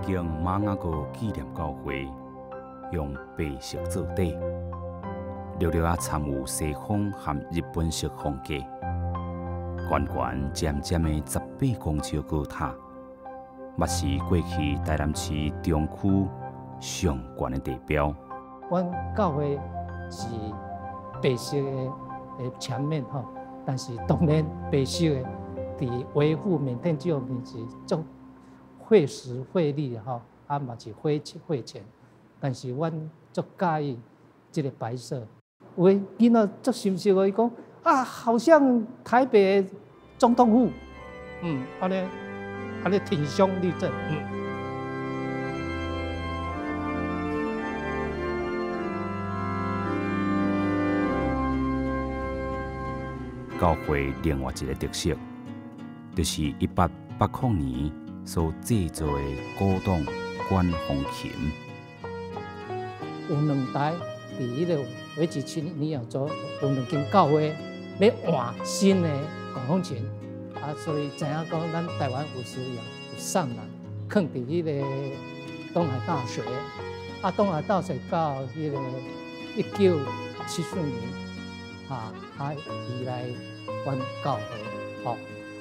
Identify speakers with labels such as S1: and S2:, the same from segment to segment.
S1: 景瑪雅各紀念教會用白色做底，略略仔摻有西方和日本式風格，懸懸尖尖的18公尺高塔，嘛是過去台南市中區上懸的地標。
S2: 阮教會是白色的牆面吼，但是當然白色的佇維護緬甸這方面是足費時費力吼，啊嘛是費費錢，但是阮足佮意這個白色。有的囡仔足心適哦，伊講啊，好像台北總統府，按呢按呢挺胸立正，
S1: 教會另外一個特色，就是1880年所製作的古董管風琴。
S2: 有兩台佇彼個維持7年後，做有兩間教會欲換新的管風琴，啊，所以知影講咱台灣有需要，有送人，囥佇彼個東海大學，啊，東海大學到彼個1974年，啊，移來阮教會，吼，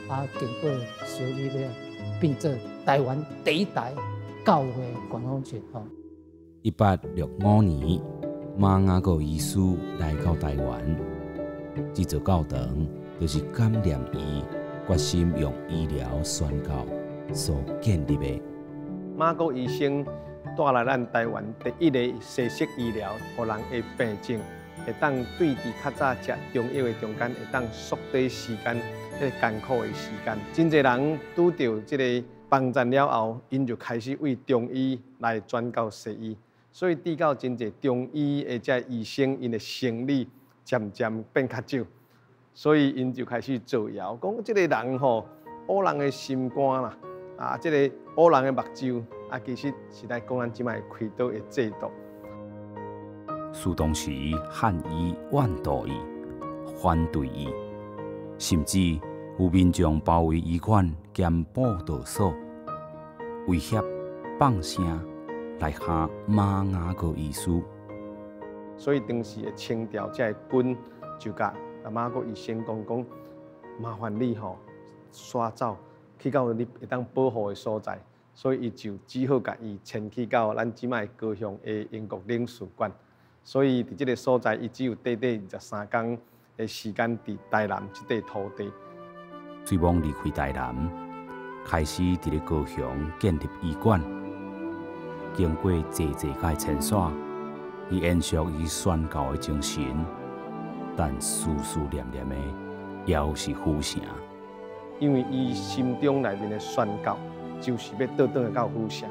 S2: 啊，經過修理了，變做台灣第一台教會管風琴，吼。
S1: 1865年，瑪雅各醫師來到台灣，這座教堂就是感念伊決心用醫療宣教所建立的。
S3: 瑪各醫生帶來咱台灣第一個西式醫療，予人的病症會當對佇較早食中藥的中間，會當縮短時間，彼個艱苦的時間。真濟人拄著這个幫贊了後，𪜶就開始為中醫來轉到西醫，所以拄到真濟中醫的這醫生，𪜶的生理漸漸變較少，所以𪜶就開始造謠，講這个人吼，烏人的心肝啦，啊，這個烏人的目睭，啊，其實是來講咱這擺開刀的制度。
S1: 蘇當時漢醫怨妒伊，反對伊，甚至有民眾包圍醫院兼布道所，威脅放聲來嚇瑪雅各醫師。
S3: 所以當時的清朝這个軍就共瑪各醫生講講，麻煩你吼，徙走去到你會當保護的所在，所以伊就只好共伊遷去到咱這擺高雄的英國領事館。所以佇這个所在，伊只有短短23工的時間佇台南這塊土地。
S1: 隨往離開台南，開始佇咧高雄建立醫館。經過濟濟擺遷徙，伊延續伊宣教的精神，但思思念念的猶是府城。
S3: 因為伊心中內面的宣教，就是欲倒轉來到府城，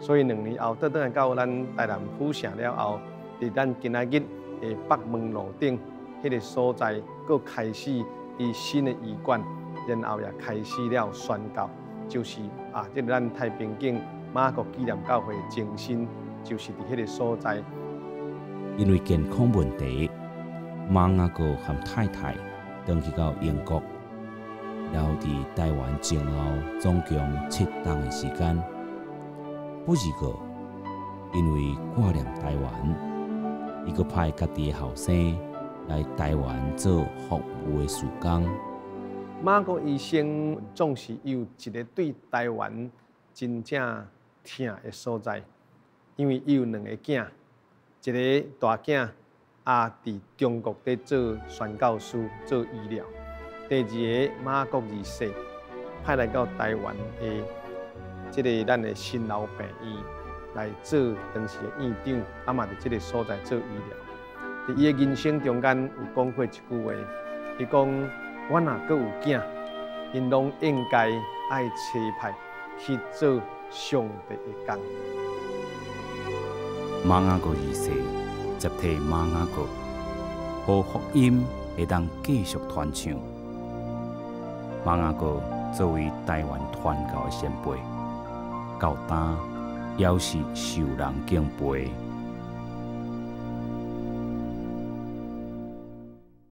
S3: 所以2年後倒轉來到咱台南府城了後，佇咱今仔日的北門路頂彼个所在，閣開始伊新的醫館，然後也開始了宣教，就是啊，這个咱太平景瑪各紀念教會前身，就是佇彼个所在。
S1: 因為健康問題，瑪雅各和太太轉去到英國，留佇台灣前後總共7冬的時間。不是個，因為掛念台灣，伊閣派家己的後生來台灣做服務的事工。
S3: 瑪各醫生總是有一个對台灣真正疼的所在，因為伊有兩個囝，一个大囝啊，佇中國佇做宣教師、做醫療；第二个瑪各二世派來到台灣的這个咱的新老病院來做當時的院長，啊嘛佇這个所在做醫療。佇伊的人生中間有講過一句話，伊講：我若閣有囝，𪜶攏應該愛差派去做上帝的工。
S1: 瑪雅各二世接替瑪雅各，予福音會當繼續傳唱。瑪雅各作為台灣傳教的前輩，到今猶是受人敬佩。